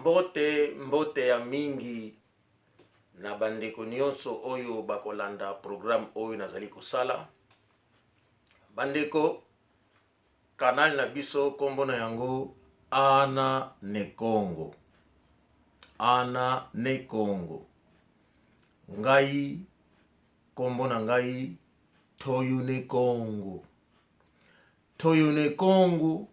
Mbote, mbote ya mingi na bandeko nyonso oyo bakolanda programme oyo nazali kosala. Bandeko, canal na biso kombo na yango Ana ne Kongo. Ana ne Kongo. Ngai kombo na ngai Toyune Kongo. Toyune Kongo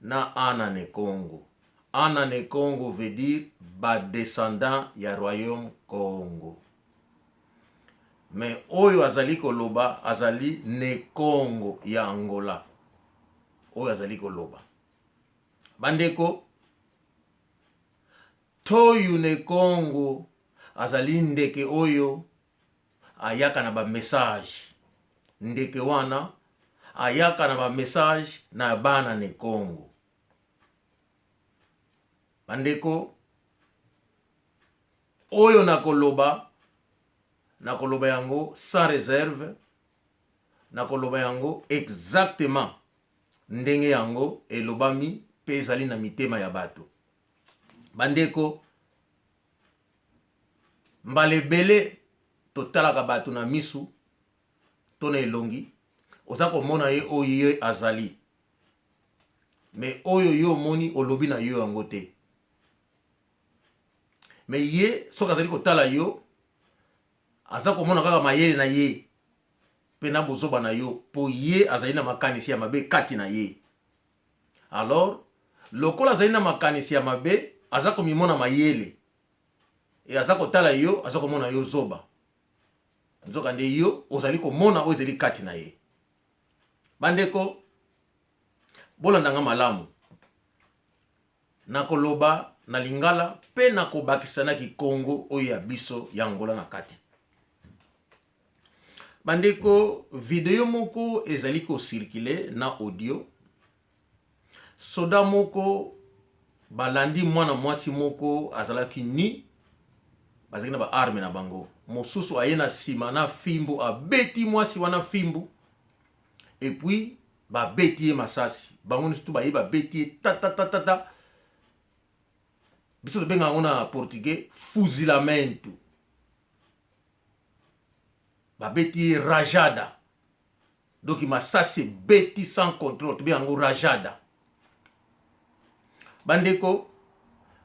na Ana ne Kongo. Ana ne Kongo veut dire ba descendants ya royaume Kongo. Mais oyo azali koloba azali ne Kongo ya Angola. Oyo azali koloba. Bandeko, Toyu ne Kongo azali ndeke oyo ayaka na ba message. Ndeke wana ayaka na ba message na bana ne Kongo. Bandeko, oyo nakoloba, nakoloba yango sans reserve, nakoloba yango exactement ndenge yango elobami pe ezali na mitema ya bato. Bandeko, mbala ebele totalaka bato na misu to na elongi, oza komona ye oyo ye azali, mais oyo yo omoni olobi na yo yango te. Mais ye soki azali kotala yo, aza komona kaka mayele na ye pe na bozoba na yo, po ye azali na makanisi ya mabe kati na ye. Alors lokola azali na makanisi ya mabe, aza komimona mayele et aza kotala yo, aza komona yo zoba. Nzokande yo ozali komona oyo ezali kati na ye. Bandeko, bolanda nga malamu. Nakoloba na lingala pe nakobakisa na kikongo oyo ya biso ya Angola na kati. Bandeko, video moko ezali ko circuler na audio. Soda moko balandi mwana mwasi moko azalaki nu, bazalaki na ba armes na bango. Mosusu aye na sima na fimbu abeti mwasi wana fimbu et puis babeti ye masasi. Bango nyonso tu baye babeti ye tatatatata. Biso tobenga yango na portugais fuzilamento. Babeti ye rajada. Donc masasi ebeti sans contrôle, tobenga yango rajada. Bandeko,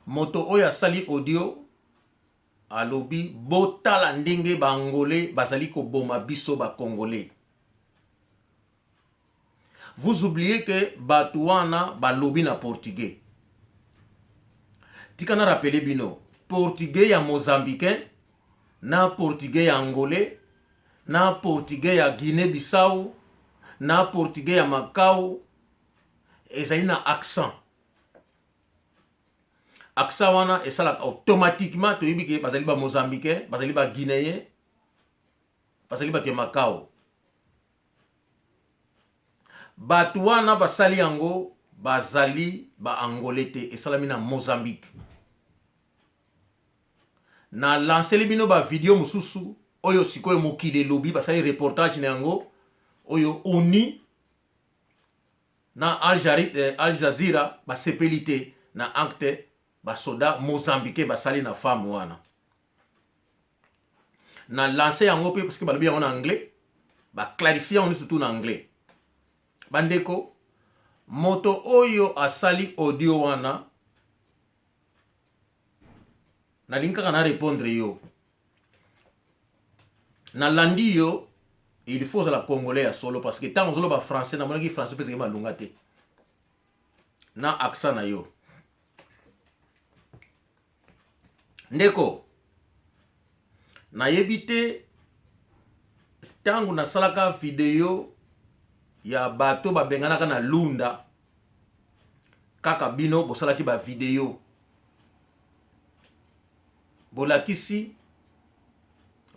moto oyo asali audio alobi botala ndenge ba Angolais bazali koboma biso ba Congolais. Vous oubliez que bato wana balobi na portugais. Tika na rappeler bino, portugais ya Mozambicain na portugais ya Angolais na portugais ya Guinée-Bissau na portugais ya Macau ezali na accent. Accent wana esalaka automatiquement toyebi ke bazali ba Mozambicain, bazali ba Guinéen, bazali bato ya Macau. Bato wana basali yango bazali ba Angolais te, esalami na Mozambique. Na lanceli bino ba video mosusu oyo sikoyo mokili elobi, basali reportage na yango oyo ONU na Al Jazeera basepeli te na acte basoda mozambicain basali na femme wana. Na lance yango pe parce que balobi yango na anglais, ba clarifie yango surtout na anglais. Bandeko, moto oyo asali audio wana nalingi kaka na répondre yo. Nalandi yo, il faut ozala congolais ya solo parce que ntango ozoloba français namonaki français mpe ezalaki malonga te na accent na yo. Ndeko, nayebi te ntango nasalaka video ya bato babenganaka na Lunda, kaka bino bosalaki ba video bolakisi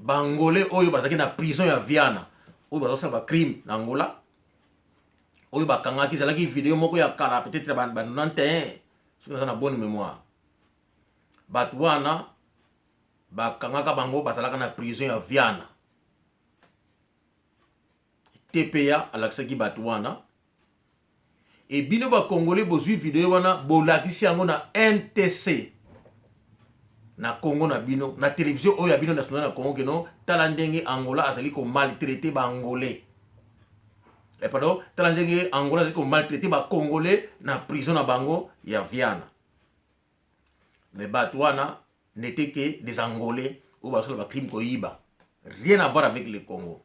bangole oyo bazalaki na prison ya Viana oyo bazosala ba crime na Angola oyo bakangaki. Ezalaki video moko ya kala, peut-être ba 91 soki naza na bonne mémoire. Bato wana bakangaka bango bazalaka na prison ya Viana. TPA alakisaki bato wana. E bino ba congolais bozui video wana bolakisi yango na NTC na Congo na bino na television oyo ya bino nationale na Congo keno tala ndenge Angola azali ko maltraiter ba angolais eh, pardon tala ndenge Angola azali ko maltraiter ba congolais na prison na bango ya Viana. Mais bato wana n'était que des angolais oyo basala ba crime koyiba, rien à voir avec le Congo.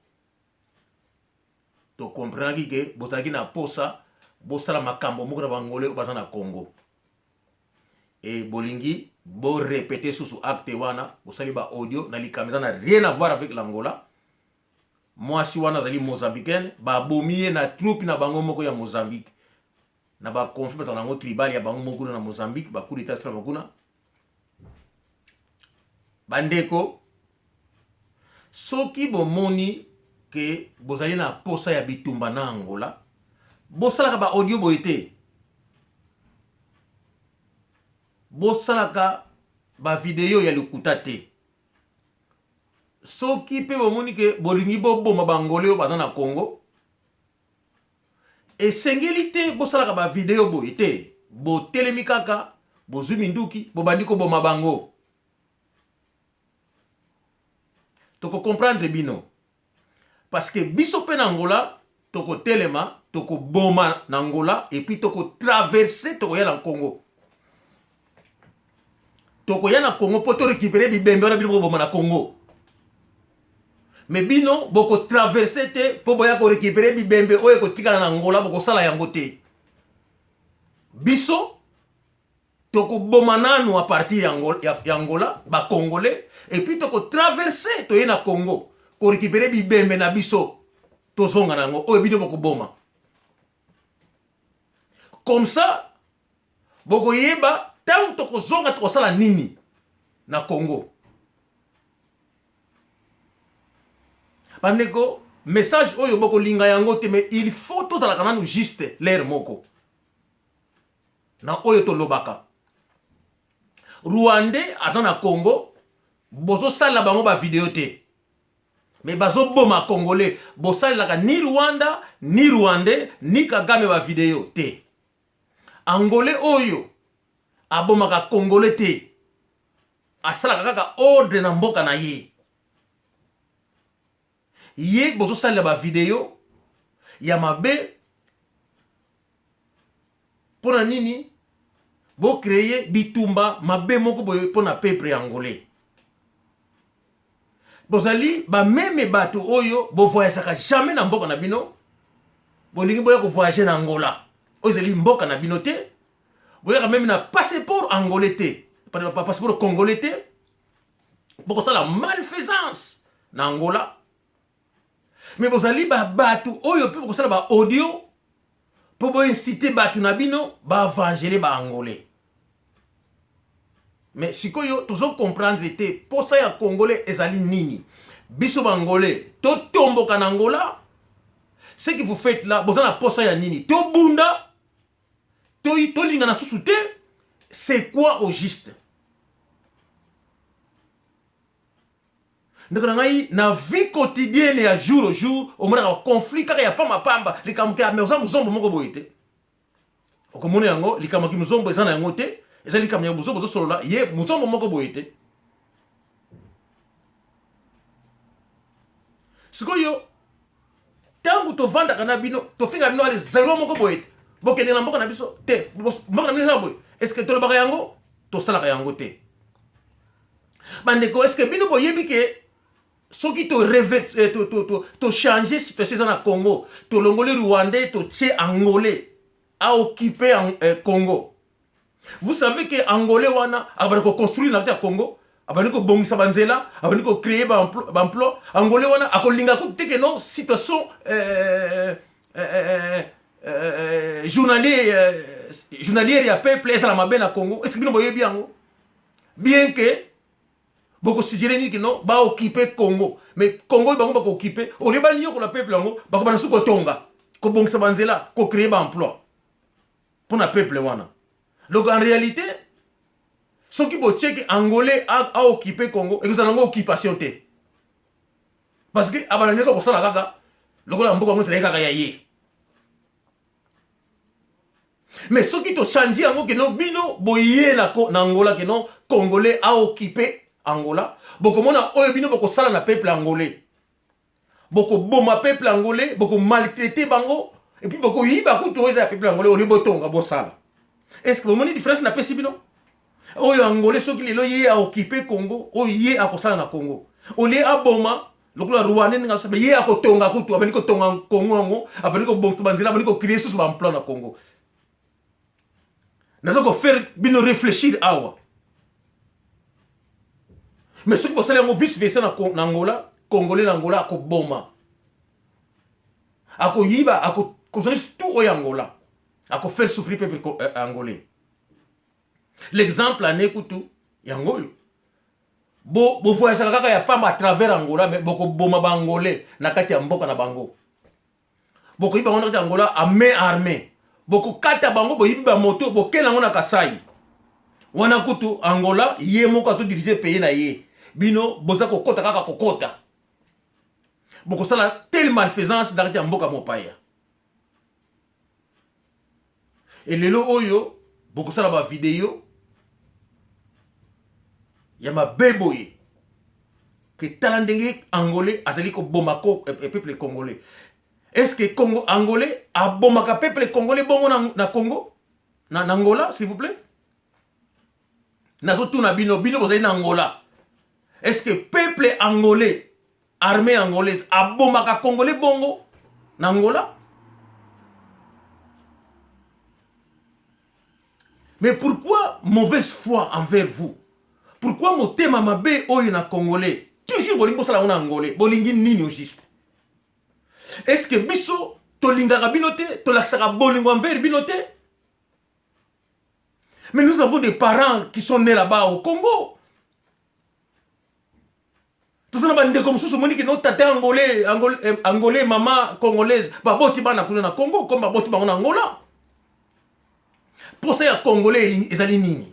To comprenaki ke bozalaki na posa bosala makambo moko na bangole oyo baza na Congo e bolingi bo répéter susu acte wana, bosali ba audio na likambo eza na rien à voir avec l'Angola. Mwasi wana azali mozambicaine, babomi ye na troupe na bango moko ya Mozambique na ba conflit bazala yango tribal ya bango moko kuna na Mozambique, ba coup d'état esalama kuna. Bandeko, soki bomoni ke bozali na posa ya bitumba na Angola, bosalaka ba audio boye te, bosalaka ba video ya lokuta te. Soki mpe bomoni ke bolingi boboma bangole oyo baza na Congo, esengeli te bosalaka ba video boye te. Botelemi kaka, bozwi minduki, bobandi koboma bango. Toko comprendre bino parce que biso mpe na Angola tokotelema, tokoboma na Angola et puis toko traverser, tokoya na Congo. Tokoya na Congo mpo to récupérer bibembe wana bino bokoboma na Congo. Mais bino boko traverser te mpo boya ko récupérer bibembe oyo ekotikala na Angola, bokosala yango te. Biso tokoboma nanu à partir ya Angola, ya Angola ba Congolais et puis toko traverser toye na Congo ko récupérer bibembe na biso, tozonga na yango oyo bino bokoboma. Comme ça bokoyeba ntango tokozonga tokosala nini na Congo. Bandeko, message oyo bokolinga yango te, mais il faut tozalaka nanu juste l'air moko na oyo tolobaka. Rwandais aza na Congo, bozosalela bango ba video te, mais bazoboma Congolais. Bosalelaka ni Rwanda ni Rwandais ni Kagame ba video te. Angolais oyo abomaka Congolais te, asalaka kaka ordre na mboka na ye. Ye bozosalela ba video ya mabe mpona nini? Bocreye bitumba mabe moko boye mpona peuple angolais. Bozali bameme bato oyo bovoyageaka jamais na mboka na bino, bolingi boya kovoyage na Angola oyo ezali mboka na bino te. Boyaka meme na passeport angolais te, passeport congolais te. Bokosala malfaisance na Angola, mais bozali bato oyo mpe bokosala ba audio mpo boincite bato na bino baavangele ba angolais. Mais sikoyo tozo comprendre te posa ya congolais ezali nini. Biso bangolais totomboka na Angola, ce que vous faites là, boza na posa ya nini? Tobunda, tolingana susu te, c'est quoi au juste? Ndeko na ngai, na vie quotidienne ya jour au jour omonaka conflit kaka ya pamba pamba, likambo ke mais oza mozombo moko boye te, okomona yango likambo ki mozombo eza na yango te, eza likambo ya bozombo, ozosolola ye mozombo moko boye te. Sikoyo ntango tovandaka na bino, tofingaka bino ale zero moko boye te, bokende na mboka na biso te, mboka na bino eza boye, est ce que tolobaka yango? Tosalaka yango te. Bandeko, est ce que bino boyebi ke soki to to change situation eza na Congo, tolongoli Rwandais, totie Angolais aoccupe Congo, vous savez que Angolais wana abandi koconstruire na kati ya Congo, abandi kobongisa banzela, abandi kocréer baemploi? Angolais wana akolinga kutu te ke no situation journalier ya peuple ezala mabe na Congo. Est ce que bino boyebi yango bien que bokosuggérer nini ke no baoccupe Congo? Mais Congo oyo bango bakooccupe, olie banyokola peuple yango, bakobanda su kotonga, kobongisa banzela, kocréer baemploi mpona peuple wana. Donc en réalité, soki botieki Angolais aoccupe Congo, ekozala yango occupation te, parce que abanda ndenge kosala kaka lokola mboka yango ezalaki kaka ya ye. Mais soki tochange yango keno bino boye na, na Angola, keno Congolais aokipe Angola, bokomona oyo bino bokosala na peuple angolais. Bokoboma peuple angolais, bokomaltraite bango, epuis bokoyiba kutu oyo eza ya peuple angolais olie botonga bosala. Est ce que bomoni différence napesi bino? Oyo angolais soki lelo ye aokipe Congo, oyo ye akosala na Congo, olie aboma lokola Rwandais ndenge asala, ye akotonga kutu, abandi kotonga Congo yango, abandi kobongisa banzela, abandi kocree susu baemploi na Congo. Naza kofaire bino réfléchir awa. Mais soki bosali yango vice versa na, na Angola, Congolais na Angola akoboma, akoyiba, akozwa tout oyo Angola, akofaire souffrir peuple angolais. L'exemple ane kutu yango oyo bovoyageaka kaka ya pamba à travers Angola, mais bokoboma baangolais na kati ya mboka na bango, bokoyiba bango na kati ya Angola à main armée, bokokata bango, boyibi bamoto, bokende yango na Kasai wana. Kutu Angola ye moko azodirige pays na ye, bino boza kokota kaka kokota, bokosala telle malfaisance na kati ya mboka mopaya. Elelo oyo bokosala bavideo ya mabe boye ke tala ndenge angolais azali koboma peuple congolais. Est ce que Congo, angolais abomaka peuple congolais bongo na, na Congo, na Angola? S'il vous plaît, nazotuna bino, bino bozali na Angola, est ce que peuple angolais, armée angolaise abomaka congolais bongo na Angola? Mais pourquoi mauvaise foi envers vous? Pourquoi motema mabe oyo na congolais? Toujours bolingi bosala yango na angolais, bolingi nini au juste? Est ce que biso tolingaka bino te? Tolakisaka bolingo envers bino te? Mais nous avons des parents qui sont nés là-bas au Congo. Toza na bandeko mosusu, omoni kino tata angolais, angolais, mama congolaise, baboti bana kuna na Congo comme baboti bango na Angola. Posa ya congolais ezali nini?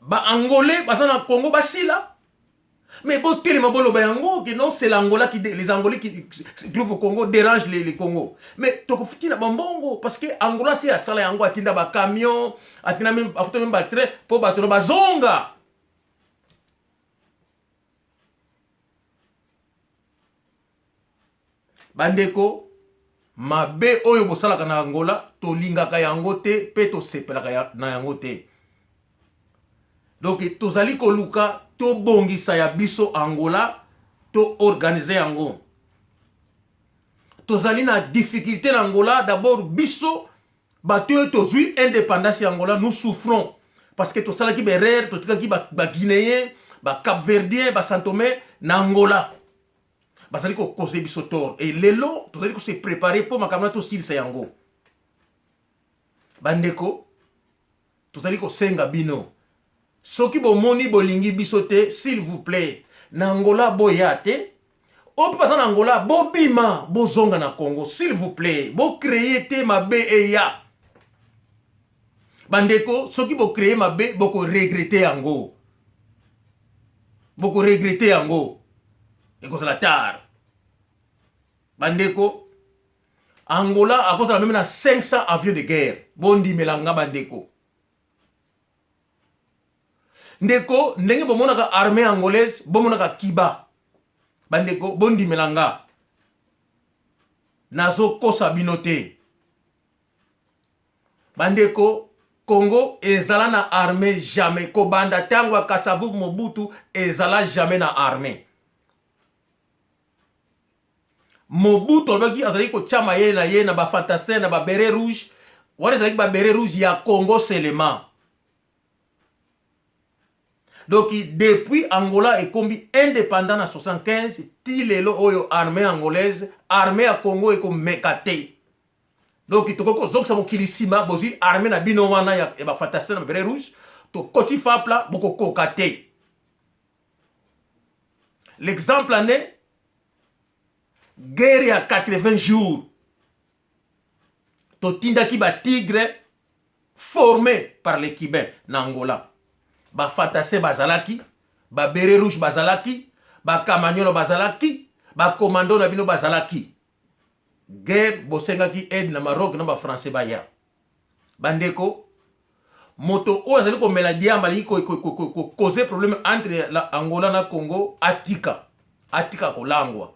Baangolais baza na Congo basila, mais botelema boloba yango ke non, c'est l'Angola qui, les Angolais qui se trouvent au Congo dérangent les Congo. Mais tokofuti na bambongo parce que Angola se asala yango, atinda bacamion, atinda même, afuta même batrain mpo bato na bazonga. Bandeko, mabe oyo bosalaka na Angola tolingaka yango te mpe tosepelaka na yango te. Donc tozali koluka tobongisa ya biso Angola, toorganize yango. Tozali na difficulté na Angola. D'abord biso bato oyo tozwi indépendance ya Angola, nous souffrons parce que tosalaki baerreur, totikaki baguinéen, bacapverdien, basantomé na Angola, bazali kokoze biso tort. E lelo tozali kose prépare mpo makambo na tosilisa yango. Bandeko, tozali kosenga bino, soki bomoni bolingi biso te, s'il vous plaît, na Angola boya te. Oyo mpe baza na Angola, bobima, bozonga na Congo, s'il vous plaît. Bocreye te mabe eya. Bandeko, soki bocreye mabe, bokoregrete yango, bokoregrete yango, ekozala tard. Bandeko, Angola akozala meme na 500 avions de guerre, bondimela nga bandeko. Ndeko, ndenge bomonaka armée angolaise, bomonaka kiba. Bandeko, bondimela nga, nazokosa bino te. Bandeko, Congo ezala na armée jamais. Kobanda ntango ya Kasavubu, Mobutu, ezala jamais na armée. Mobutu alobaki azalaki kotia mayele na ye na bafantastin, na baberet rouge. Wana ezalaki baberet rouge ya Congo seulement. Donc depuis Angola ekombi indépendant na 75 ti lelo oyo, armée angolaise, armée ya Congo ekomeka te. Donc tokoki kozongisa mokili nsima. Bozwi armée na bino wana ya bafantastin na baberet rouge, tokoti fapla, bokokoka te. L'exemple ane guerre ya 80 jours, totindaki batigre formé par les Cubains na Angola. Bafantassin bazalaki, baberet rouge bazalaki, bakamaniolo bazalaki, bakomando na bino bazalaki. Guerre bosengaki aide na Maroc na ba français baya. Bandeko, moto oyo azali komela diamba alingi ko, ko, ko, ko, ko causer problème entre la Angola na Congo atika atika kolangwa.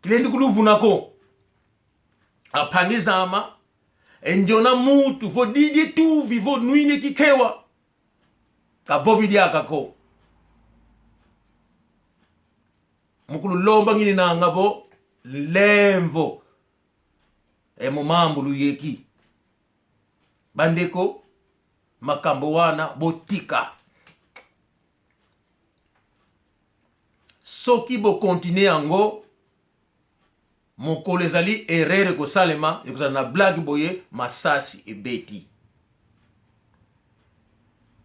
Kilendi kuluvunako aphangizama enjona mutu vo didie tuvi vo nwine kikewa kabobi diaka ko mukulu lomba ngini nanga bo lemvo e momambu luyeki bandeko makambo wana botika soki bokontinue yango Mokolo ezali erreur ekosalema ekozala na blague boye masasi ebeti.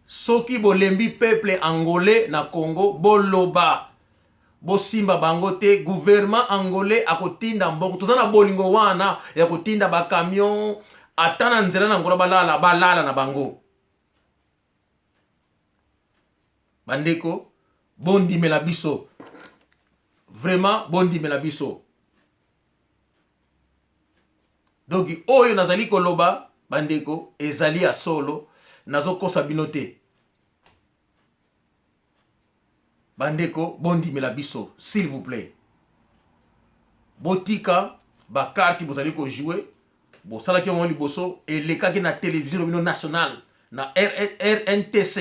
Soki bolembi peuple angolais na Congo boloba bosimba bango te gouvernement angolais akotinda mbongo toza na bolingo wana ya kotinda ba camion ata na nzela na Angola balala balala na bango bandeko bondimela biso vraiment bondimela biso donc oyo nazali koloba bandeko ezali ya solo nazokosa bino te bandeko bondimela biso s'il vous plaît botika bakarte bozali kojoue bosalaki yango liboso elekaki na televizio na bino nationale na rntc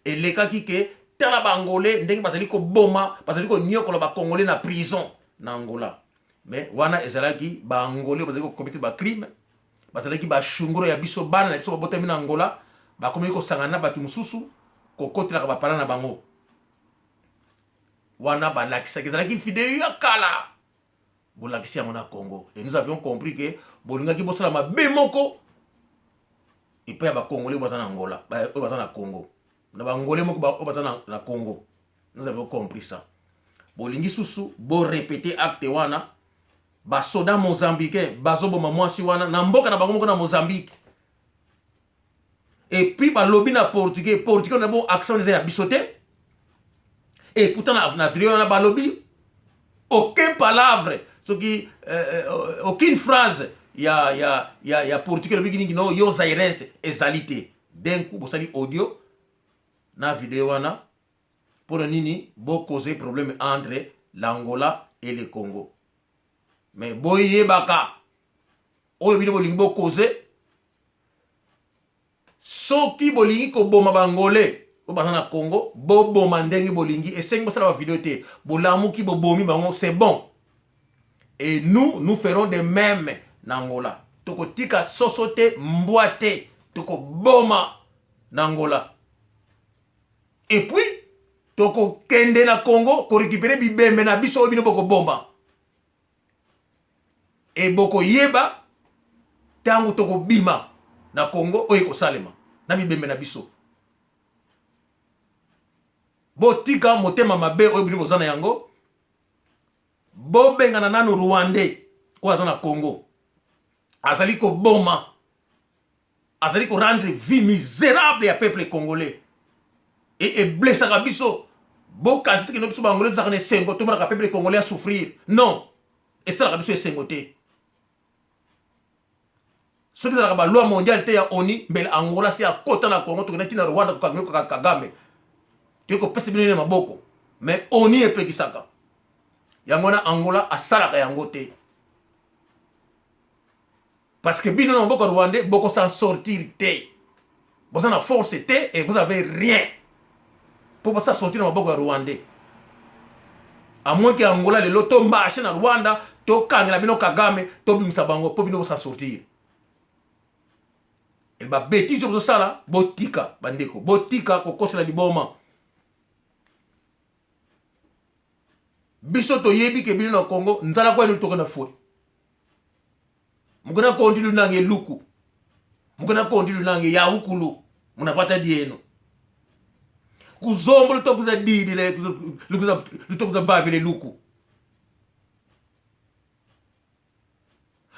elekaki ke tala baangolais ndenge bazali koboma bazali konyokola bacongolais na prison na angola mais wana ezalaki baangolais bazali kokomete bacrime bazalaki bashunguro ya biso bana na biso babotami na angola bakomaki kosangana na bato mosusu kokotelaka bapala na bango wana balakisaki ezalaki video ya kala bolakisi yango na congo et nous avions compris que bolingaki bosala mabe moko epai ya bacongolais baza na angola oyo baza na congo na bangolais moko oyo baza na congo nous avions compris ça bolingi susu borepete acte wana basoda mozambicain bazoboma mwasi wana na mboka na bango moko na mozambique et puis balobi na portugais portugais na bon accent eza ya biso te et pourtant na, na video wana balobi aucun palavre soki euh, euh, aucune phrase ya, ya, ya, ya portugais lobiki nini no yo zairense ezali te d'un coup bosali audio na video wana mpo na nini bocause problème entre l'angola et le congo mais boyebaka oyo bino bolingi bocause Soki bolingi koboma ba angolais oyo baza na Congo boboma ndenge bolingi esengi bosala ba video te bolamuki bobomi bango c'est bon et nous nous ferons de meme na Angola tokotika soso te mbwa te tokoboma na Angola et puis tokokende na Congo korekipere bibembe na biso oyo bino bokoboma e bokoyeba ntango tokobima na Congo oyo ekosalema na bibembe na biso. Botika motema mabe oyo bino boza na yango, bobengana nanu Rwandais oyo aza na Congo, azali koboma, azali ko rendre vie misérable ya peuple congolais et eblessaka biso. Bokanisi te kino biso bangolais tozalaka na esengo tomonaka peuple congolais asouffrir. Non, esalaka biso esengo te. Soki ezalaka ba loi mondiale te ya ONU, mbele Angola si akota na Congo, tokenda ti na Rwanda kokanga Kagame, toyei kopesa bino na maboko. Mais ONU epekisaka yango wana, Angola asalaka yango te parce que bino na maboko ya Rwandais boko s'en sortir te, boza na force te et vous avez rien po bosa sortir na maboko ya Rwandais, à moins que Angola lelo to marche na Rwanda tokangela bino Kagame tobimisa bango po bino bosa sortir. E ba bêtises oyo bozosala botika, bandeko, botika kokosela liboma. Biso toyebi ke bino na Congo nzala kwa toka na fwe mukuna kondi lunange luku mukuna kondi lunange yaukulu munapata dieno kuzombo lutokuza didi le lutokuza babile luku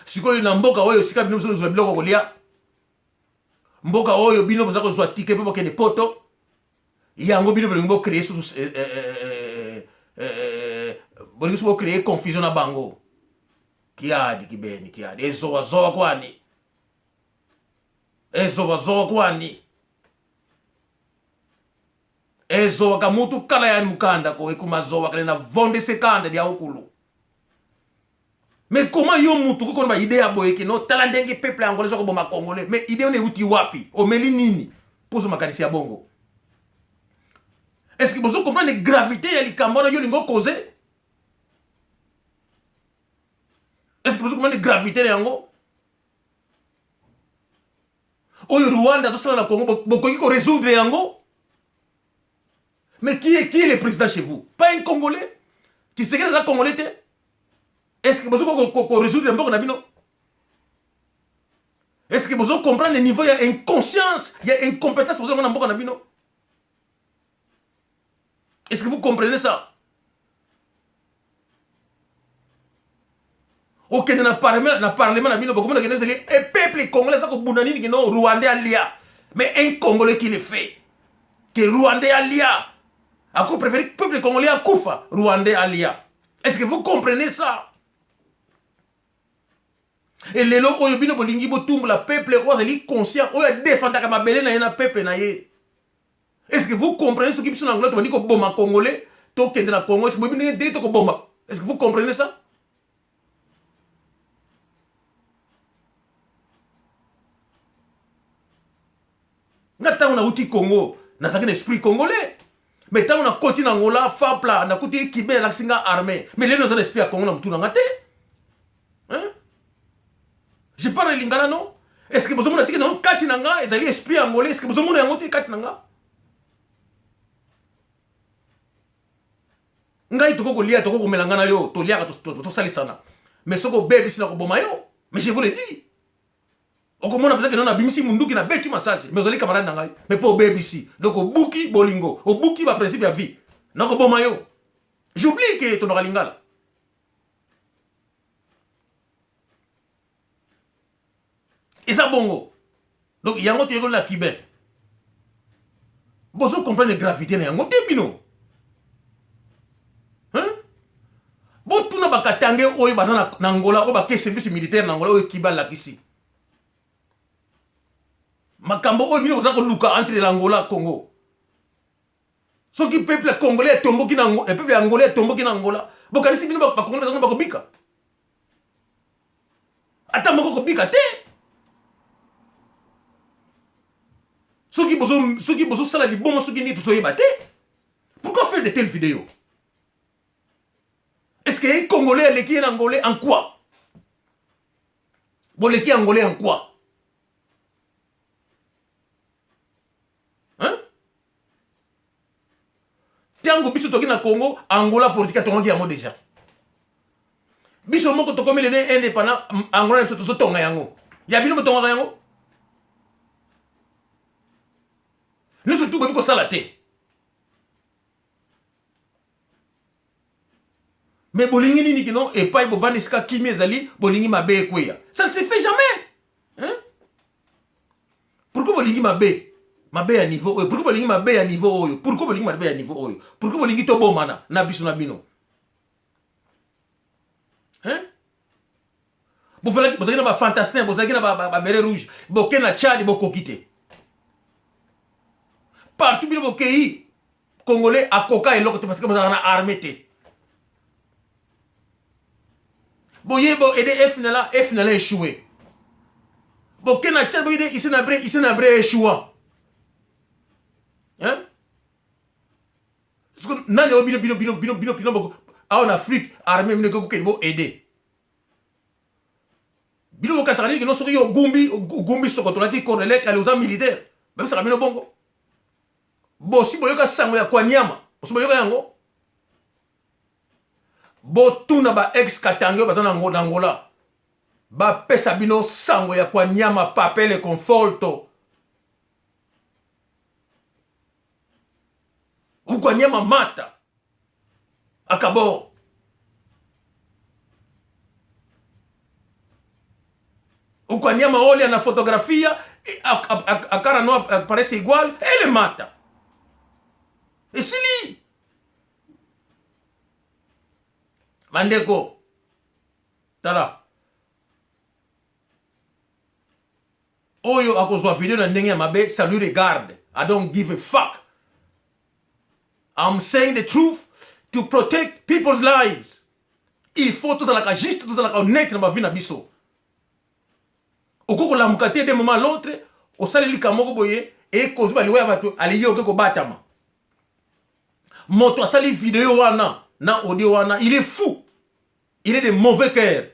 sikoyo na mboka oyo esika bino bozozwa biloko kolia mboka oyo bino boza kozwa tike mpe bokende poto yango bino bolingi bocree susu eh, eh, eh, eh, bolingi soki bocreye confusion na bango. Kiadi kibeni kiadi ezowazowa kwani ezowazowa kwani ezowaka mutu kala yani mukanda ko ekumazowa kale na vondesekanda lya ukulu. Mais comment yo mutu okoki kona ba idée ya boye ke no tala ndenge peuple ya Angola eza koboma congolais, mais idée wana euti wapi? Omeli nini mpo ozwa makanisi ya bongo? Est ce que bozo comprendre gravité ya likambo wana yo olingi okoze? Est ce que bozo comprendre gravité na yango? Oyo Rwanda azosala na Congo, bokoki ko résoudre yango? Mais qui est le président chez vous? Pas un Congolais? Tshisekedi aza Congolais te? Est-ce que bozo ko résoudre mboka na bino? Est-ce que bozo comprendre le niveau ya inconscience, ya incompétence bozo na mboka na bino? Est-ce que vous comprenez ça? Okende na parlement, na parlement na bino bokomona kende ezali e peuple congolais aza kobunda nini kino rwandais alia, mais un congolais qui le fait que rwandais alia ako préféré peuple congolais akufa rwandais alia. Est-ce que vous comprenez ça? E lelo oyo bino bolingi botumbola peuple oyo azali conscient, oyo adefendaka mabele na ye na peuple na ye. Est-ce que vous comprenez soki biso na Angola tobandi koboma congolais, tokende na Congo, est-ce que boyebi ndenge ndenge tokoboma? Est-ce que vous comprenez ça? Nga ntango nauti Congo nazalaki na esprit congolais, mais ntango nakoti na Angola fapla nakuti kibe alakisi nga armée, mais lelo naza na esprit ya Congo na motu na nga te. Hein? Je parle lingala non? Est-ce que bozomona tike na kati na nga ezali esprit angolais? Est-ce que bozomona yango te kati na nga? Ngai tokoki kolia, tokoki komela nga na yo, toliaka, tosalisana. Mais soki obebisi na koboma yo, mais je vous le dis. Okomona peut-être que non abimisi munduki na beti massage, mais ozali camarade na ngai. Mais po obebisi, donc obuki bolingo, obuki ba principe ya vie. Nakoboma yo. J'oublie que tolobaka lingala. Eza bongo. Donc yango toyekoli na Cubain. Bozo comprendre gravité na yango te bino. Hein? Botuna bakatange oyo baza na, na Angola oyo bake service militaire na Angola oyo Cuba alakisi. Makambo oyo bino boza koluka entre l'Angola Congo. Soki peuple congolais etomboki na Angola, peuple ya Angola etomboki na Angola, bokanisi bino ba congolais bazango bakobika? Ata moko kobika te. Soki bozo soki bozo sala libongo soki nini tozoyeba te. Pourquoi faire de telles vidéos? Est-ce que un Congolais aleki un Angolais en quoi? Boleki Angolais en quoi? Hein? Tango biso toki na Congo, Angola politique atongaki yango déjà. Biso moko tokomi lene indépendant, Angola biso tozotonga yango. Ya bino botongaka yango? Nyonso tu boyebi kosala te. Mais bolingi nini kino epai bovandi esika kimia ezali, bolingi mabe ekweya. Ça ne se fait jamais. Hein? Pourquoi bolingi mabe? Mabe ya niveau oyo. Pourquoi bolingi mabe ya niveau oyo? Pourquoi bolingi mabe ya niveau oyo? Pourquoi bolingi tobomana na biso na bino? Hein? Bozalaki na ba fantastin, bozalaki na ba beret rouge, boke na Tchad bokoki te. Partout bino bokei, Congolais akoka eloko te parce que bozalaka na armée te. Boye bo aider FNLA, FNLA échoué. Boke na Tchad boye ici na Bré, ici na Bré échouant. Hein? Nani oyo bino bino bino bino bino bino boko awa na Afrique armée bino ekoki bo aider. Bino bokanisaka nini kino soki yo ogumbi ogumbi sokoto olati cordelette ale oza militaire. Babisaka bino bongo. Bosi boyoka sango ya Kwanyama, bosi boyoka yango? Botuna ba ex Katange oyo baza na Angola, bapesa bino sango ya Kwanyama papele conforto. Kwanyama mata akabor. Kwanyama olha na fotografia, a cara não aparece igual, ele mata. Esili. Bandeko, tala oyo akozwa video na ndenge ya mabe, ça lui regarde. I don't give a fuck. I'm saying the truth to protect people's lives. Il faut tozalaka juste, tozalaka honnête na bavie na biso. Okoki kolamuka te d'un moment à l'autre, osali likambo moko boye ekozwi baliwa ya bato, alingi oke kobatama. Moto asali video wana na audio wana, il est fou, il est de mauvais cœur.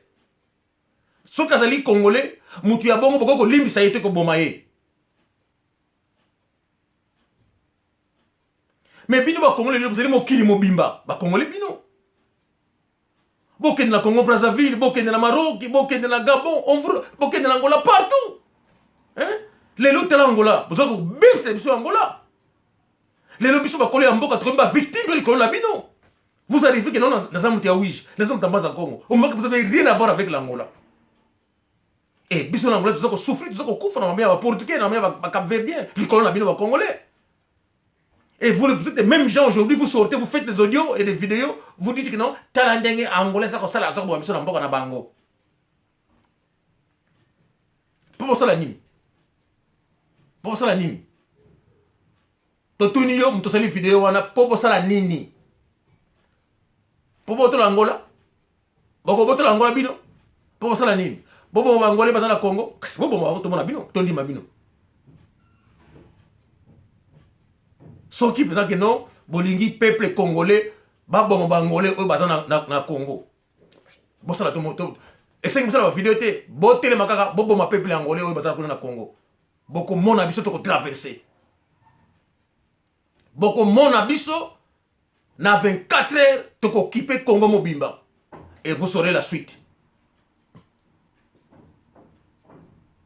Soki azali congolais, moto ya bongo bokoki kolimbisa ye te, koboma ye. Mais bino bakongole lelo bozali mokili mobimba, bakongole bino bokende na Congo Brazzaville, bokende na Maroc, bokende na Gabon, bokende na Angola, partout, hein? Lelo tala Angola, boza kobebisa biso Angola. Lelo biso bakolo ya mboka tokomi bavictime mpe likolo na bino. Vous arrivez que non, naza moto ya Wige, naza moto ya Mbanza Congo, omaki vous avez rien à voir avec l'Angola. E biso na Angola toza kosouffrir, toza kokufa na mame ya baportugais, na mame ya bacapverdien, likolo na bino bacongolais. Et vous, vous êtes les mêmes gens aujourd'hui, vous sortez, vous faites des audios et des vidéos, vous dites que non, tala ndenge angolais aza kosala, aza koboma biso na mboka na bango. Mpo bosala nini? Mpo bosala nini? Totuni yo moto osali video wana, mpo bosala nini? Mpo botola Angola? Bokobotola Angola bino? Mpo bosala nini? Boboma bangole baza na Congo? Kasi boboma bango, tomona bino, tondima bino. Soki mpenza ke non, bolingi peuple congolais baboma bangole oyo baza na, na, na Congo, bosala to, to, esengi bosala bavideo te, botelema kaka boboma peuple angolais oyo baza kuna na Congo. Bokomona biso tokotraverse, bokomona biso na 24 heures tokokipe Congo mobimba, et vous saurez la suite.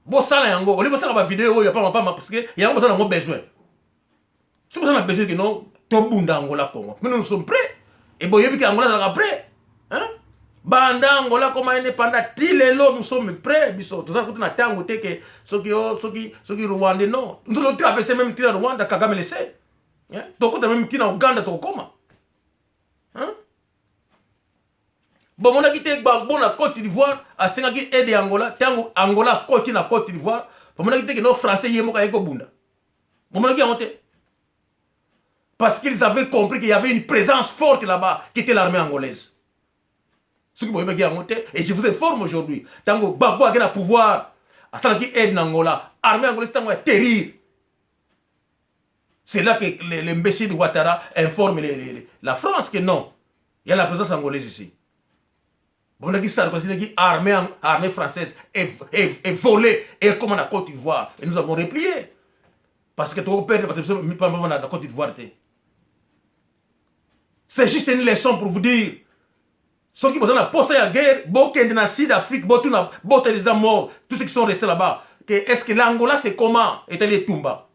Bosala yango olie, bosala bavideo oyo ya pamba pamba, parce que yango bosala yango besoin. Soki boza na besoin ke non, tobunda Angola Congo, mais nous, nous sommes prêts. Et boyebi ke Angola azalaka prêt, hein? Banda Angola koma indépendant ti lelo, nous sommes prêts. Biso toza kutu na ntango te ke soki o soki soki Rwanda, non, nous allons traverser même ti na Rwanda. Kagame le sait, hein? Tokota même ti na Uganda, tokokoma, hein? Bomonaki te Gbagbo na Côte d'Ivoire asengaki aide ya Angola? Ntango Angola akoti na Côte d'Ivoire, bomonaki te ke no français ye moko ayeki kobunda? Bomonaki yango te? Parce qu'ils avaient compris qu'il y avait une présence forte là-bas qui était l'armée angolaise. Soki boyebaki yango te, et je vous informe aujourd'hui, ntango Gbagbo ake na pouvoir, asalaki aide na Angola, armée angolaise ntango ya terrir. C'est là que l'imbécile Ouattara informe la France que non, il y a la présence angolaise ici. Bonaki Sarkozy naki armée, armée française est volée et comme en Côte d'Ivoire. Et nous avons replié. Parce que tu perdre la Côte d'Ivoire. C'est juste une leçon pour vous dire. Ceux qui ont la poste ya guerre, bokende na Sud Afrique, botuna, bota les morts, tous ceux qui sont restés là-bas. Est-ce que l'Angola c'est comment? Etali etumba.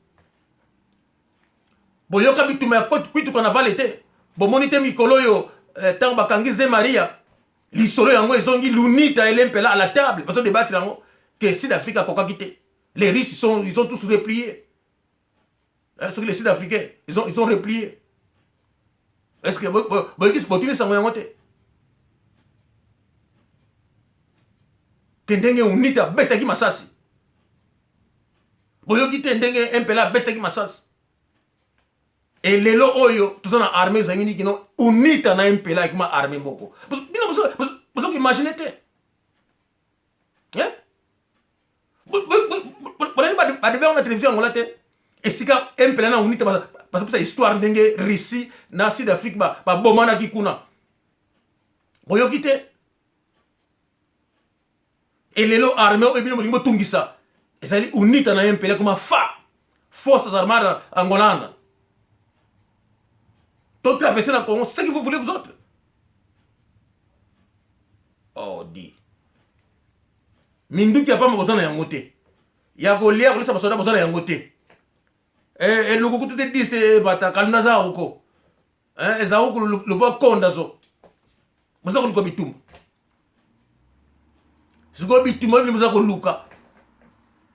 Boyoka bitumba ya Cuito Cuanavale te? Bomoni te mikolo oyo ntango bakangi Ze Maria, lisolo yango ezongi, l'UNITA et l'MPLA à la table, bazo débattre yango ke Sud Afrique akokaki te. Les Russes sont, ils ont tous replié, hein, soki les Sud Africains ils ont replié. Est ce que boyoki, botuni sango yango te ke ndenge UNITA abetaki masasi? Boyoki te ndenge MPLA abetaki masasi? E lelo oyo toza na armée ezangi nini kino UNITA na MPLA ekoma armée moko. Bino bozoki imagine te? Bolandi badebe yango na télévision yangola te, esika MPLA na UNITA bazopesa histoire ndenge Russie na Sud Afrique babomanaki kuna? Boyoki te? E lelo armée oyo bino bolingi botungisa ezali UNITA na MPLA, koma fa Forces armées angolana. To traverser na Congo, ce que vous voulez, vous autres. Oh di minduki ya pamba boza na yango te, ya kolia, kolisa basoda boza na yango te. Eluku kutu te dise bata kaluna za huko, eza huku luva konda zo. Boza koluka bitumba sikoyo, bitumba bino boza koluka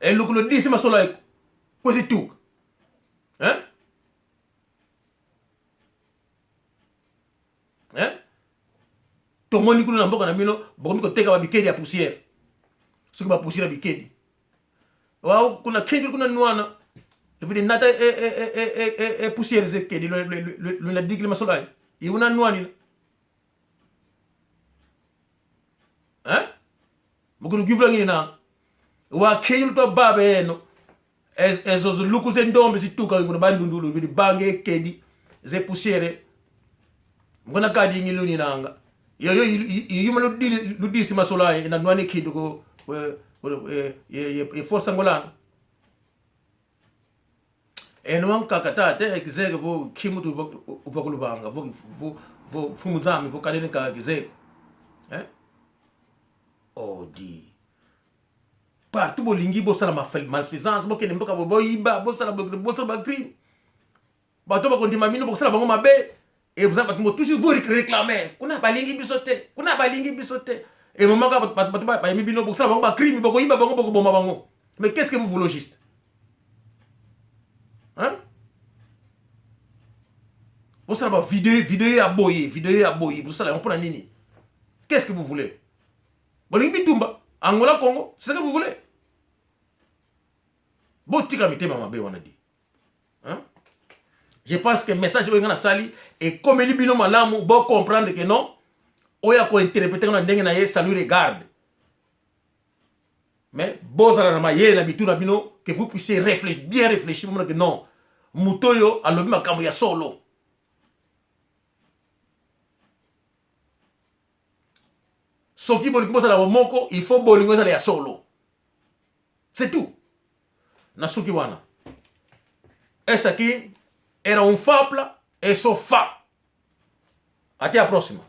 eluku lo dise masolo eko kwesi tuka, hein? Hein? Tomoni kuna na mboka na bino bokomi koteka ba bikedi ya poussière. Soki ba poussière ya bikedi. Wa kuna kedi kuna nwana. Lufidi nata e e e e e e e poussière ze kedi luna dikili masolai. Iuna nwani. Hein? Mokolo givla ngini na. Wa kedi to babe eno. Ezo zuluku ze ndombe zituka kuna bandundulu bidi bange kedi ze poussière. Ngona kadi ngiluni nanga. Yoyo yuma ludisi masolai na nwani kindu ko ye força ngolana. Eno wankaka tate kizeke vo khimutu uvakuluvanga vo vo vo mfumu nzambi vo kaleni ka kizeko. Eh? Oh di. Partout bolingi bosala malfaisance, bokende mboka boyiba, bosala bosala ba crime. Bato bakondima bino bokosala bango mabe. Et vous avez bato toujours vous réclamer. Kuna balingi biso te. Kuna balingi biso te. Et moment ka bato bato bayemi bino bokosala bango ba crime, bokoyiba bango, bokoboma bango. Mais qu'est-ce que vous voulez juste? Hein? Bosala ba vidéo, vidéo ya boye, vidéo ya boye, bosala yango mpona nini? Qu'est-ce que vous voulez? Bolingi bitumba Angola Congo, c'est ce que vous voulez? Botika mitema mabe wana di. Hein? Je pense que message oyo nga nasali ekomeli bino malamu, bo comprendre que non, oyo ako interpreter na ndenge na ye, ça lui regarde. Mais bozala na mayele na mitu na bino que vous puissiez réfléchir, bien réfléchir, bomona que non, moto oyo alobi makambo ya solo. Soki bolingi bozala bomoko, il faut bolingo ezala ya solo. C'est tout. Na suki wana. Essa aqui era um fapla e só fa. Até a próxima.